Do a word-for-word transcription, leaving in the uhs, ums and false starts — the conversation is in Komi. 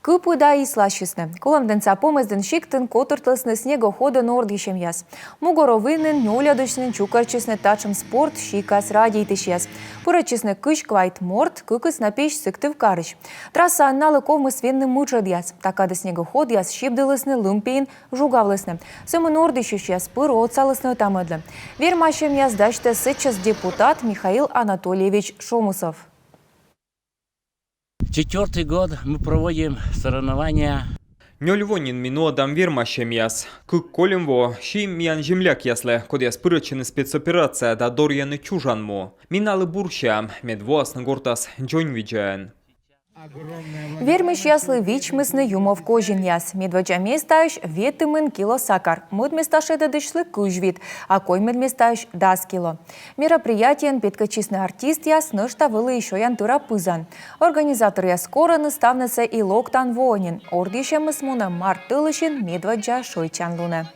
Кыпыда исласисны. Кулӧмдінса Помӧсдін сиктын котыртлісны снегоходӧн ордйысьӧмъяс. Мугоро вынын нёльӧдысьнын чукӧртчисны татшӧм спорт сикас радейтысьяс. Пырӧдчисны кызь квайт морт, кыкыс на пиысь Сыктывкарысь. Трассаын налы ковмис венны мытшӧдъяс. Та кадӧ снегоходъяс сибдылісны, лым пиын жугавлісны. Сӧмын ордйысьысьяс пыр отсалісны ӧта-мӧдлы. Вермасьӧмъяс дасьтӧ сэтчӧс депутат Михаил Анатольевич Шомусов. Четвертый год мы проводим соревнования. Нёль во нин ми нуӧдам вермасьӧмъяс. Кык-кольӧм во сиим миян землякъяслы, кодъяс пырӧдчӧны спецоперацияӧ да дорйӧны чужан му. Ми налы бурсям, мед воасны гортас дзоньвидзаӧн. Вермысьяслы вичмисны юмов козинъяс. Медводдза местаысь ветымын кило сакар, мӧд места шедӧдысьлы кызь вит, а коймӧд местаысь дас кило. Мероприятиеын петкӧдчисны артистъяс, нӧшта вӧлі и сёян тыра пызан. Организаторъяс корӧны ставнысӧ и локтан воӧ нин. Ордйысьӧмыс мунӧ март тӧлысьын медводдза шойччан лунӧ.